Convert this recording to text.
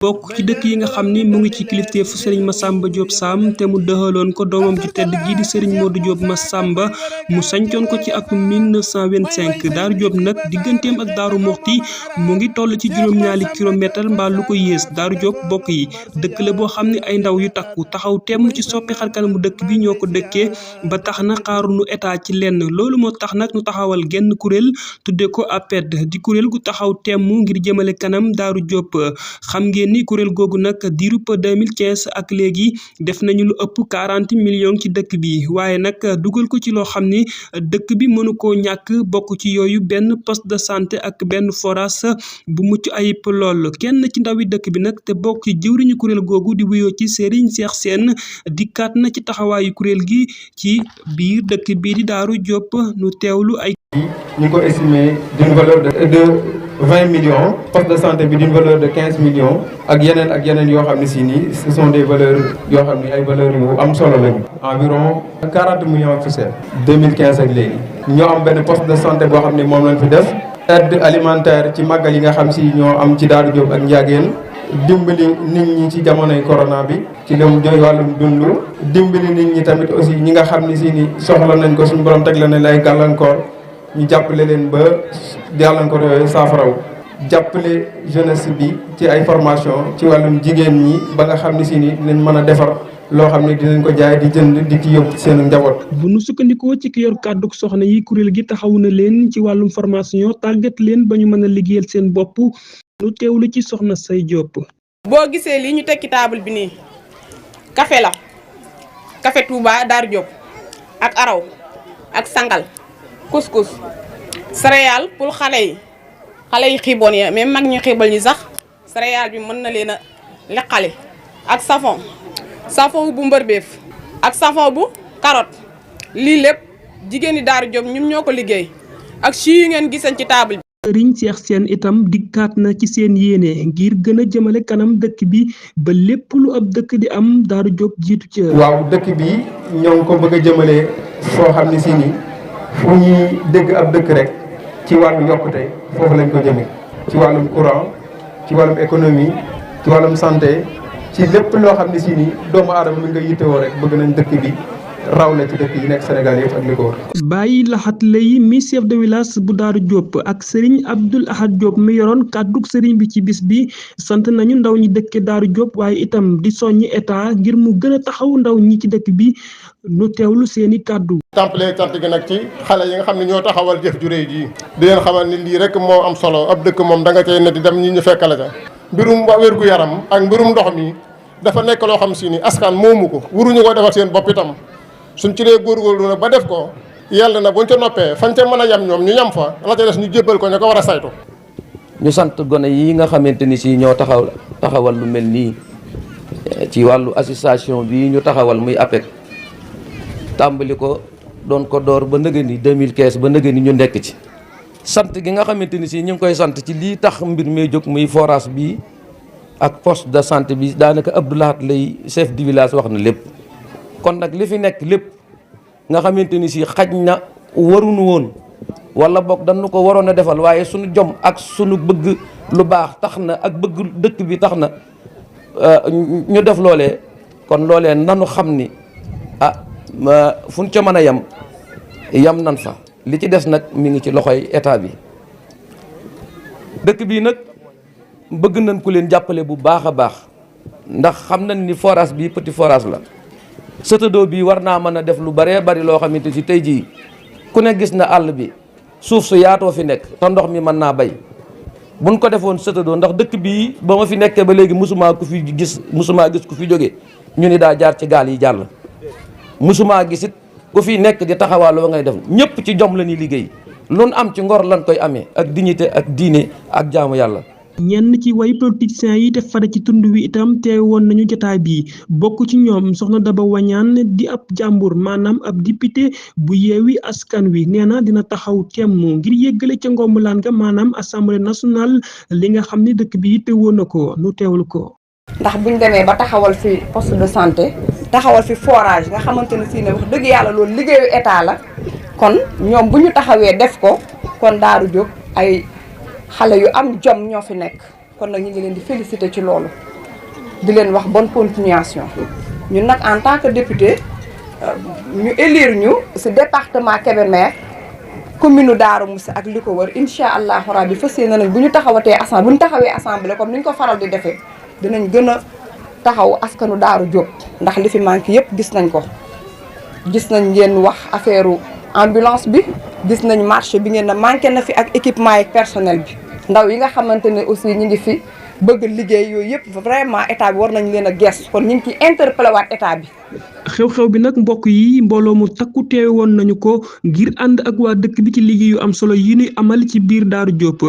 bokk ci dëkk yi nga xam ni mu ngi ci kilifteefu Serigne Massamba Diop Sam te mu dëxaloon ko doomam ju tedd jii di Serigne Modou Diop Massamba mu sañcoon ko ci atum 1925 Daaru Diop nag digganteem ak Daaru Moxti mu ngi toll ci juróom-ñaari kilomètre mbaa lu ko yées Daaru Diop bokk yi dëkk la boo xam ne ay ndaw yu takku taxaw temm ci soppi xarkanamu dëkk bi ñoo ko dëkkee ba tax na xaaruñu état ci lenn loolu moo tax nag ñu taxawal genn kuréel tudde ko APED di kuréel gu taxaw temm ngir jëmale kanam Daaru Diop xam ngeen ni kuréel googu nag diirub 2015 ak léegi def nañu lu ëpp 40 millions ci dëkk bi waaye nag dugal ko ci loo xam ni dëkk bi mënu koo ñàkk bokk ci yooyu benn poste de santé ak benn forage bu mucc ayib lool kenn ci ndawi dëkk bi nag te bokk ci jëwriñu kuréel googu di wuyoo ci Serigne Cheikh Sène dikkaat na ci taxawaayu kuréel gi ci biir dëkk bii di Daaru Diop nu teewlu ay. ñu ko estimé d'une valeur de 20 millions poste de santé bi d'une valeur de 15 millions ak yeneen yoo xam ne si nii ce sont des valeurs yoo xam ne ay valeurs yu am solo lañu. environ 40 millions ak poussière 2015 ak léegi ñoo am benn poste de santé boo xam ne moom lañ fi def aide alimentaire ci màggal yi nga xam si ñoo am ci Daaru Diop ak Ndiageen dimbali nit ñi ci jamonoy corona bi ci lëm joy wàllum dund dimbali nit ñi tamit aussi ñi nga xam ne si ni soxla nañ ko suñu borom teg la ne lay gàllankoor ñu jàppale leen ba gàllankoor yooyu saafaraw jàppale jeunesse bi ci ay formation ci wàllum jigéen ñi ba nga xam ne si ni dinañ mën a defar loo xam ne dinañ ko jaay di jënd di ci yóbbu seen njaboot. bu nu sukkandikoo ci ki yor kàddu soxna yi kuréel gi taxawu na leen ci wàllum formation tàggat leen ba ñu mën a liggéeyal seen bopp nu teewlu ci soxna Say Diop. boo gisee lii ñu tekki table bi nii café la café Touba Daaru Diop ak araw ak sangal couscous céréales pour xale yi xiiboon yi même mag ñu xiibal ñi sax céréale bi mën na leen a leqali ak savon bu mbërbeef ak savon bu carotte lii lépp jigéen ñi Daaru Diop ñun ñoo ko liggéey ak chi yu ngeen gisan ci table bi. Serigne Cheikh Sène itam dikkaat na ci seen yéene ngir gën a jëmale kanam dëkk bi ba lépp lu ab dëkk di am Daaru Diop jiitu ci. waaw dëkk bi ñoo ngi ko bëgg a jëmale foo xam ne si nii fu ñuy dégg ab dëkk rek ci wàllu yokkute foofu lañ ko jëmee ci wàllum courant ci wàllum économie ci wàllum santé ci lépp loo xam ne si nii doomu aadama mi nga yittewoo rek bëgg nañ dëkk bi raw la ci dëkk yi nekk Sénégal yëpp ak li ko wër. Baye Laxat Lay mi chef de village bu Daaru Diop ak Serigne Abdoul Ahad Diop mi yoroon kàddug Serigne bi ci bis bi sant nañu ndaw ñi dëkke Daaru Diop waaye itam di soññi état ngir mu gën a taxaw ndaw ñi ci dëkk bi nu teewlu seeni kàddu. tàmbalee cant gi nag ci xale yi nga xam ne ñoo taxawal jëf ju réy ji di leen xamal ni lii rek moo am solo ab dëkk moom da nga cay ne di dem ñi ñu fekkale ca mbirum wérgu yaram ak mbirum ndox mi dafa nekk loo xam si ni askan moomu ko waruñu ko defal seen bopp itam suñ ci dee góorgóorlu nag ba def ko yàlla na buñ ca noppee fañ ca mën a yam ñoom ñu yam fa la ca des ñu jébbal ko ña ko war a saytu. ñu sant gone yi nga xamante ni si ñoo taxawal lu mel nii ci wàllu association bi ñu taxawal muy APEC tàmbali ko doon ko door ba nëgë ni 2015 ba nëgë ni ñu nekk ci. sant gi nga xamante ni si ñu ngi koy sant ci lii tax mbir mi jóg muy forage bi ak poste de santé bi daanaka Abdoulahat Lay chef du village wax na lépp. kon nag li fi nekk lépp nga xamante ni si xaj na waruñu woon wala boog dañu ko waroon a defal waaye suñu jom ak suñu bëgg lu baax tax na ak bëgg dëkk bi tax na ñu def loolee kon loolee nanu xam ni fu ñu ca mën a yam nan fa li ci des nag mi ngi ci loxoy état bi. dëkk bii nag bëgg nañ ku leen jàppale bu baax a baax ndax xam nañ ni forage bi petit forage la. sëtëdoo bi war naa mën a def lu baree bari loo xamante si tey jii ku ne gis na àll bi suuf su yaatoo fi nekk te ndox mi mën naa bay buñ ko defoon sëtëdoo ndax dëkk bii ba ma fi nekkee ba léegi musumaa gis ku fi jóge ñu ni daa jaar ci gaal yi jàll musumaa gisit ku fi nekk di taxawaaloo ngay def ñëpp ci jom la ñuy liggéey loolu am ci ngor lan koy amee ak dignité ak diine ak jaamu yàlla. ñenn ci way politiciens yi te fare ci tund wi itam teewoon nañu jotaay bi bokk ci ñoom soxna Daba Wañaan di ab jàmbur maanaam ab député bu Yewwi Askan Wi nee na dina taxaw temm ngir yëggale ca ngombalaan ga maanaam assemblée nationale li nga xam ne dëkk bi te woon na ko nu teewlu ko. ndax buñ demee ba taxawal fi poste de santé taxawal fi forage nga xamante ne si ne wax dëgg yàlla loolu liggéeyu état la kon ñoom bu ñu taxawee def ko kon Daaru Diop ay xale yu am jom ñoo fi nekk kon nag ñu ngi leen di féliciter ci loolu di leen wax bonne continuation ñun nag en tant que député ñu élire ñu ci département Kébémer commune Darou Moussi ak li ko wër incha allahu rabbi fas yéene nañ bu ñu taxawee assemblée comme ni ñu ko faral di defee dinañ gën a taxaw askanu Daaru Diop ndax li fi manqué yëpp gis nañ ko gis nañ ngeen wax affaire ambulance bi gis nañ marché bi ngeen na manqué na fi ak équipement yi personnel bi ndaw yi nga xamante ne aussi ñu ngi fi bëgg liggéey yooyu yëpp vraiment état bi war nañ leen a gestu kon ñu ngi ciy interpellé waat état bi. xew-xew bi nag mbokk yi mbooloo mu takku teewe woon nañu ko ngir ànd ak waa dëkk bi ci liggéey yu am solo yi ñuy amal ci biir Daaru Diop.